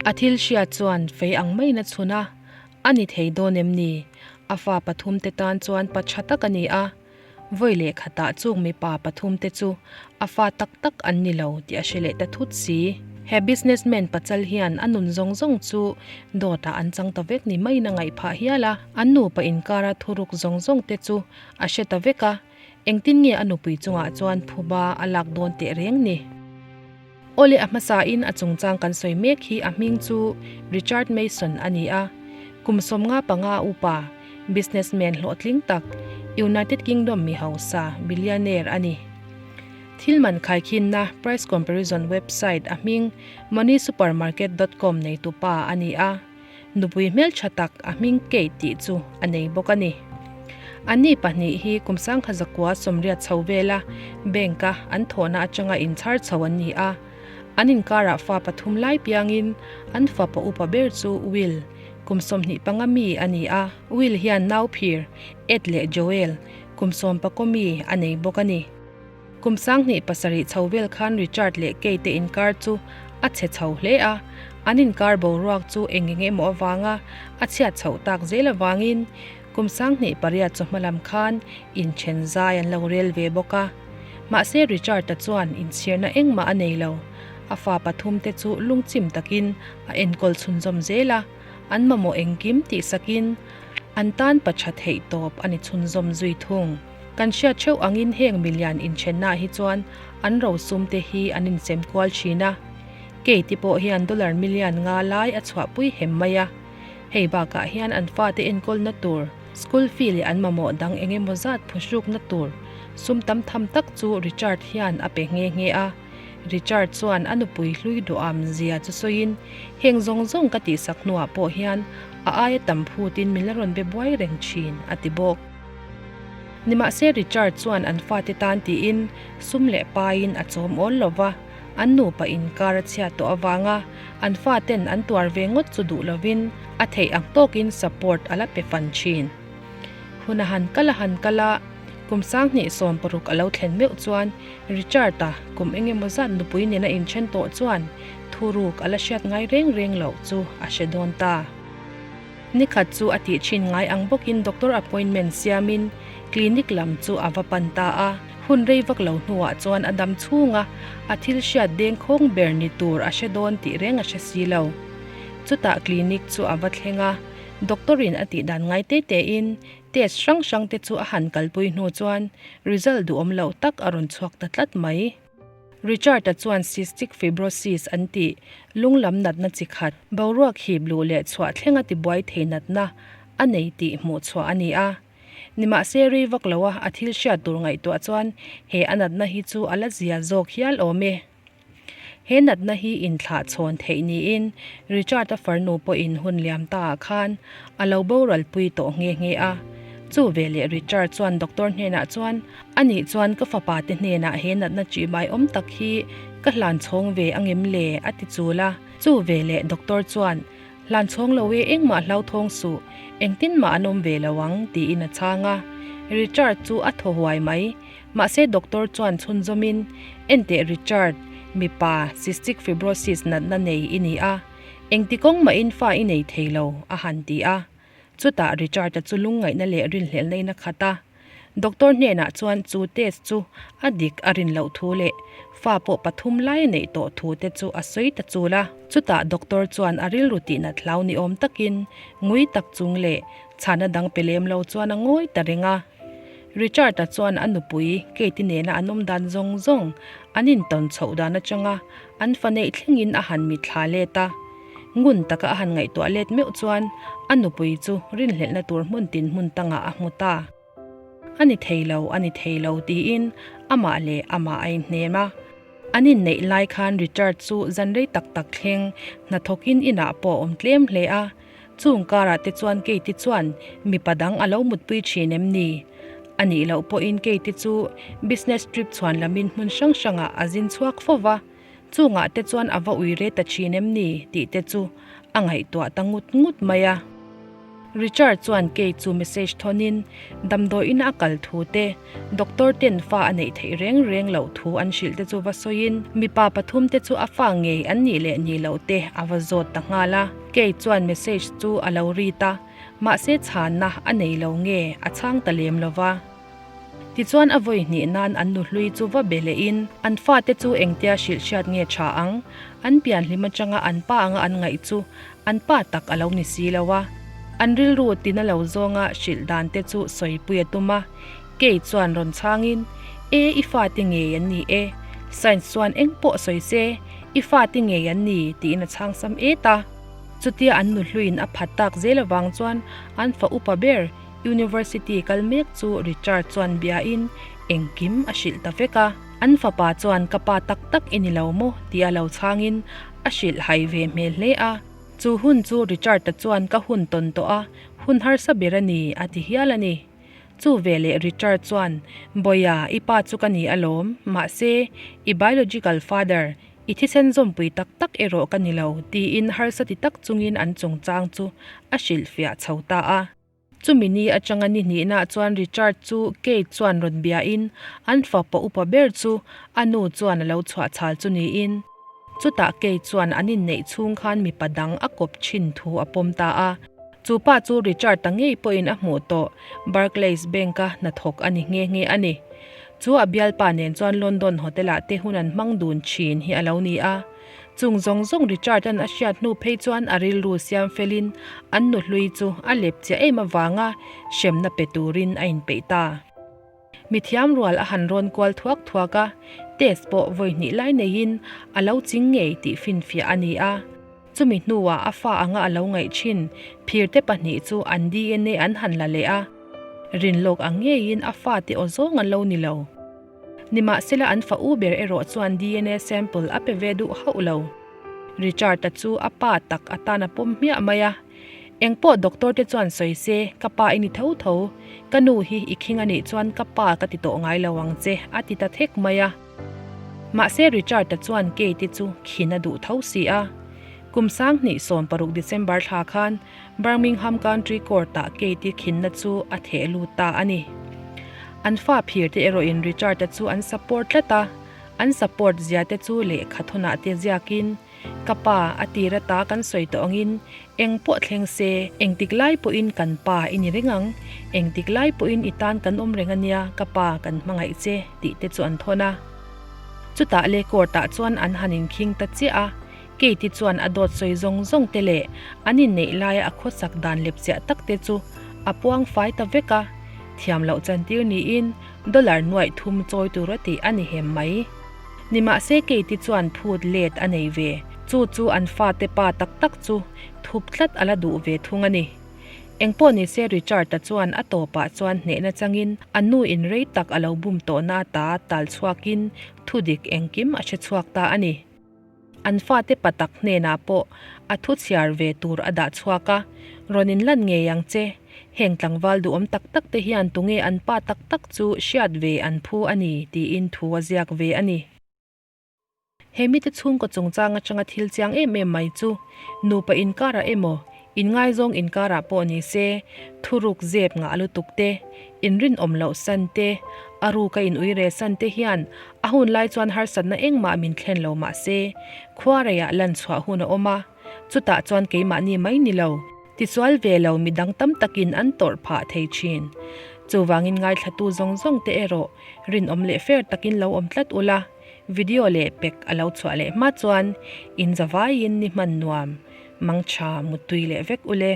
A thil hriat chuan fei ang maiin a chhun a, a ni thei dawn em ni? A fa pathumte tan chuan pa tha tak a ni a. Vawi leh khatah chung mipa pathumte chu a fa tak tak an ni lo tih a hre leh ta thut si. He businessman pachal hian a nun zawng zawng chu dawtah an chang ta vek ni maiin a ngaih phah hial a. An nupa inkara thuruk zawng zawng te chu a hre ta vek a, engtin nge a nupui chungah chuan phuba a lak dawn teh reng ni? Awle a hmasain a chungchang kan sawi mek hi a hming chu Richard Mason a ni a, kum 55 upa, businessman hlawhtling tak, United Kingdom mi hausa, billionaire a ni. Thil man khaikhinna, price comparison website, a hming moneysupermarket dot com neitu pa a ni a, nupui hmeltha tak a hming Kate tih chu a nei bawk a ni. Anni pahnih hi kum 1980 chho vela bank a an thawhna atanga inchhar chho an ni a, an inkarah fa pathum lai piangin an fapa upa ber chu Will, kum 25 mi a ni a, Will hian nau phir, Ed leh Joel, kum sawmpakaw mi a nei bawk a ni. Kum 2007 chho vel khan Richard leh Kate te inkar chu a chhe chho hle a, an inkar boruak chu eng eng emaw avanga a chhiat chhoh tak zel avangin kum 2008 chawhma lam khan inthen zai an lo rel ve bawk a. Mahse Richard-a chuan inchhirna engmah a nei lo, a fa pathum te chu lungchim takin a enkawl chhunzawm zel a, an mamawh engkim tihsakin an tan pa tha theih tawp a ni chhunzawm zui thung. Kan hriat theuh angin heng milian inthennaah hi chuan an rosum te hi an insem kual thin a. Kate pawh hian dollar million nga lai a chhuahpui hem mai a. Hei bakah hian an fate enkawlna tur, school fee leh an mamawh dang eng emaw zat phuhrukna tur sum tam tham tak chu Richard hian a pe nghe nghe a. Richard chuan a nupui hlui duham zia chu sawiin, Heng zawng zawng ka tihsak hnuah pawh hian a aia tam phutin min la rawn be buai reng thin, a ti bawk. Nimahse Richard chuan an fate tan tiin sum leh paiin a chawm awl lo va, an nupa inkar a chhiat tawh avanga an faten an tuar ve ngawt chu duh lovin a theih ang tawkin support a la pe fan thin. Hun a han kal a han kal a, kum 2016 a lo thlen meuh chuan Richard-a kum engemaw zat nupui nena inthen tawh chuan thuruk a la hriat ngai reng reng loh chu a hre dawn ta. Nikhat chu a tih thin ngai ang bawkin doctor appointment siamin clinic lam chu a va pan ta a. Hun rei vak lo hnuah chuan a dam chhunga a thil hriat deng khawng ber ni tur a hre dawn tih reng a hre si lo. Chutah clinic chu a va thleng a, doctor in a tih dan ngai te te in test hrang hrang te chu a han kalpui hnu chuan result duhawm loh tak a rawn chhuak ta tlat mai. Richard-a chuan cystic fibrosis an tih, lung lam natna chi khat, boruak hip luh leh chhuah thlenga tibuai thei natna a nei tih hmuh chhuah a ni a. Nimahse rei vak loa a thil hriat tur ngaihtuah chuan he a natna hi chu a la zia zawk hial awm e. He natna hi inthlah chhawn theih niin Richard-a farnu pawhin hun liam taah khan a lo boralpui tawh nghe nghe a. Chu veleh Richard chuan doctor hnenah chuan Anih chuan ka fapa te hnenah he natna chi mai awm tak hi ka hlan chhawng ve angem le? a ti chul a. Chu veleh doctor chuan, Hlan chhawng lo e, engmah hlauthawng suh, engtin mah an awm ve lo ang, tiin a chhang a. Richard chu a thaw huai mai. Mahse doctor chuan chhunzawmin, Enteh Richard, mipa cystic fibrosis natna nei i ni a, engti kawng mahin fa i nei thei lo, a han ti a. Chutah Richard-a chu lungngaihna leh rinhlelhna in a khat a. Doctor hnenah chuan chu test chu a dik a rin loh thu leh fa pawh pathum lai a neih tawh thu te chu a sawi ta chul a. Chutah doctor chuan a rilru tihnat hlau ni awm takin ngui tak chung leh chhana dang pe lem lo chuan a ngawi ta reng a. Richard-a chuan a nupui Kate-i nena an awm dan zawng zawng an intawn chhoh dan atanga an fa neih thlengin a han mitthla let a. Ngun taka a han ngaihtuah let meuh chuan a nupui chu rinhlelhna tur hmun tin hmun tangah a hmu ta. A ni thei lo, a ni thei lo tiin amah leh amah a inhnem a. An inneih lai khan Richard chu zan rei tak tak thleng hnathawkin inah pawh a awm tlem hle a. Chung karah te chuan Kate-i chuan mipa dang a lo mutpui thin em ni? A nih loh pawhin Kate-i chu business trip chhuan lamin hmun hrang hrangah a zin chhuak fo va. Chungah te chuan a va ui re ta thin em ni tih te chu a ngaihtuah ta ngut ngut mai a. Richard chuan Kate chu message thawnin damdawiin a kal thu te, doctor ten fa a neih theih reng reng loh thu an hrilh te chu va sawiin mipa pathum te chu a fa ngei an nih leh nih loh te a va zawt ta nghal a. Kate chuan message chu a lo read a, mahse chhanna a nei lo nge a chhang ta lem lo va. Tichuan a vawi hnih nan an nuhlui chu va be lehin an fate chu engtia hrilh hriat nge tha ang, an pianhlim atanga an pa anga an ngaih chu an pa tak a lo ni si lo a. An rilru tina lo zawnga hrilh dan te chu sawipui a tum a, Kei chuan rawn chhangin, E i fate ngei an ni e, Science chuan eng pawh sawi se, i fate ngei an ni tiin a chhang sam et a. Chutia an nuhluiin a phat tak zel avang chuan an fa upa ber University kal mek chu Richard chuan biain engkim a hrilh ta vek a. An fapa chuan ka pa tak tak i ni lo maw tia lo chhangin a hrilh hai ve hmel hle a. Chu hun chu Richard-a chuan ka hun tawn tawh a, hun harsa ber a ni a ti hial a ni. Chu veleh Richard chuan Bawia i pa chu ka ni alawm, mahse i biological father, i thisen zawmpui tak tak erawh ka ni lo tiin harsa ti tak chungin an chungchang chu a hrilhfiah chho ta a. Chumi ni atanga ni hnihna chuan Richard chu Kate chuan rawn biain an fapa upa ber chu a nu chuan a lo chhuah chhal chu niin. Chutah Kate chuan an inneih chhung khan mipa dang a kawp thin thu a pawm ta a. Chu pa chu Richard-a ngei pawhin a hmuh tawh Barclays Bank-a hnathawk a ni nghe nghe a ni. Chu a bialpa nen chuan London Hotel-ah te hun an hmang dun thin hi a lo ni a. Chung zawng zawng Richard-a'n a hriat hnu phei chuan a rilru siam felin an nuhlui chu a lep chiah em avanga hremna pe turin a inpeih ta. Mithiam rual a han rawn kual thuak thuak a, test pawh vawi hnih lai neiin a lo ching ngei tih finfiah a ni a. Chumi hnuah a fa anga a lo ngaih thin phirte pahnih chu an DNA an han la leh a, rinlawk ang ngeiin a fate aw zawng an lo ni lo. Nimahsela an fa u ber erawh chuan DNA sample a pe ve duh hauh lo. Richard-a chu a pa tak atan a pawm hmiah mai a. Engpawh doctor te chuan sawi se, ka pa i ni tho tho. Ka nu hi i khing a nih chuan ka pa ka ti tawh ngai lo ang che, a ti ta thek mai a. Mahse Richard-a chuan Kate-i chu khin a duh tho si a. Kum 2016 December thla khan Birmingham Country Court-ah Kate-i khinna chu a theh lut ta a ni. An fa phir te erawhin Richard-a chu an support tlat a, an support zia te chu lehkha thawnah te ziakin, Ka pa, a tir ata kan sawi tawh angin eng pawh thleng se, engtik lai pawhin kan pa i ni reng ang, engtik lai pawhin i tan kan awm reng a nia, ka pa kan hmangaih che, tih te chu an thawn a. Chutah le court-ah chuan an han inkhing ta chiah a, Kate-i chuan a dawt sawi zawng zawng te leh an inneih laia a khawsak dan lepchiah tak te chu a puang fai ta vek a, thiam loh chantir niin dollar nuaih thum chawi tur a tih a ni hem mai. Nimahse Kate-i chuan phut let a nei ve, chu chu an fate pa tak tak chu thup tlat a la duh ve thung a ni. Engpawh nise Richard-a chuan a tawpah chuan hnehna changin a nu in rei tak a lo bum tawhna ata tal chhuakin thudik engkim a hre chhuak ta a ni. An fate pa tak hnenah pawh a thu chhiar ve tur a dah chhuak a, Rawn in lan ngei ang che. Heng tlangval duhawm tak tak te hian tunge an pa tak tak chu hriat ve an phu a ni tiin thu a ziak ve a ni. He mite chhungkaw chungchang atanga thil chiang em em mai chu nupa inkarah emaw Inngaizawng inkarah pawh ni se, thuruk zep ngah lutuk te, inrinawm loh san te, a ruka in uire san te hian a hun lai chuan harsatna engmah min thlen lo mah se, khuareiah lan chhuah hun a awm a, chutah chuan keimahni mai ni lo, tisual ve lo midang tam takin an tawrh phah thei thin. Chuvangin ngaithlatu zawng zawng te erawh rinawm leh fair takin lo awm tlat ula, video leh pek a lo chhuah leh hma chuan in zavaiin ni hman nuam. Mangtha muttui leh vek ule.